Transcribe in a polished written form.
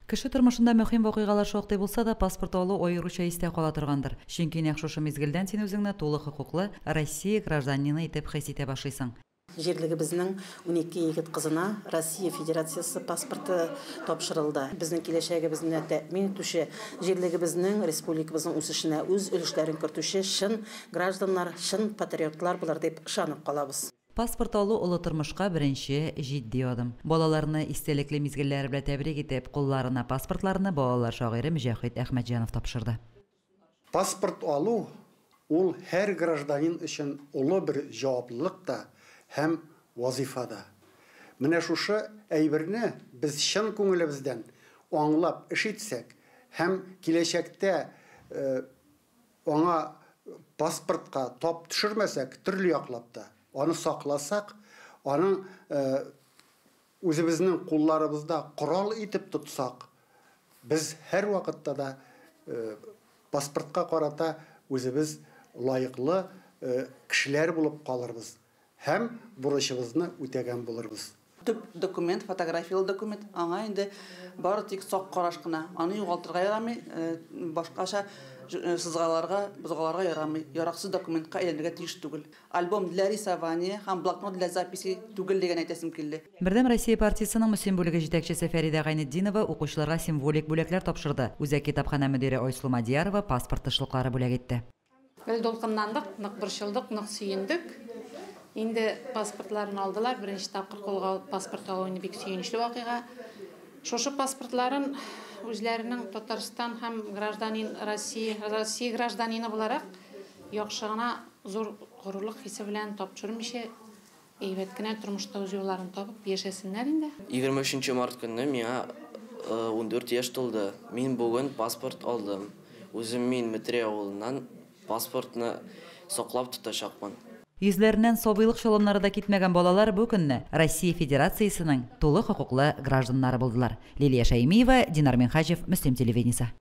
Кеше тормышында мөһим вакыйгалар шактый булса да, паспорт алу аеруча истә кала торгандыр. Чөнки нәкъ шушы мизгелдән син үзеңне тулы хокуклы Россия гражданины итеп хис итә башлыйсың. Җирлегебезнең 12 егет-кызына Россия Федерациясе паспорты тапшырылды. Безнең киләчәгебезне тәэмин итүче, җирлегебезнең, республикабызның үсешенә үз өлешләрен кертүче чын гражданнар, чын патриотлар булыр дип ышанып калабыз. Паспорт алу олы тормышка беренче җитди адым. Балаларны истәлекле мизгелләре белән тәбрик итеп, кулларына паспортларны балалар шагыйре Мөҗәһит Әхмәтҗанов тапшырды. Паспорт алу ул һәр гражданин өчен олы бер җаваплылык та һәм вазифа да. Менә шушы әйберне без чын күңелебездән аңлап эш итсәк һәм киләчәктә аңа паспортка тап төшермәсәк, төрле яклап та, аны сакласак, аның үзебезнең кулларыбызда корал итеп тотсак, без һәрвакытта да паспортка карата үзебез лаеклы кешеләр булып калырбыз һәм бурычыбызны үтәгән булырбыз. Төп документ, фотографиялы документ, аңа инде бары тик сак караш кына. Аны югалтырга ярамый, башкача сызгаларга, бозгаларга ярамый. Яраксыз документка әйләнергә тиеш түгел. Альбом для рисования һәм блокнот для записи түгел дигән әйтәсем килде. Бердәм Россия партиясенең Мөслим бүлеге җитәкчесе Фәридә Гайнетдинова укучыларга символик бүләкләр тапшырды. Үзәк китапханә мөдире Айсылу Мадиярова паспорт тышлыклары бүләк итте. Гел дулкынландык, нык борчылдык, нык сөендек. Инде паспортларын алдылар. Беренче тапкыр кулга алып паспорт алу инде бик сөенечле вакыйга. Шушы паспортларын үзләренең Татарстан һәм гражданин Россия, Россия гражданины буларак яхшы гына зур горурлык хисе белән тапшырмыйча әйбәт кенә тормышта үз юлларын табып яшәсеннәр инде. 23 март көнне миңа 14 яшь тулды. Мин бүген паспорт алдым. Үзем мин Метре авылыннан паспортны саклап тотачакмын. Йөзләреннән сабыйлык чалымнары да китмәгән балалар бу көнне Россия Федерациясенең тулы хокуклы гражданнары булдылар. Лилия Шәймиева, Динар Минһаҗев, Мөслим телевидениесе.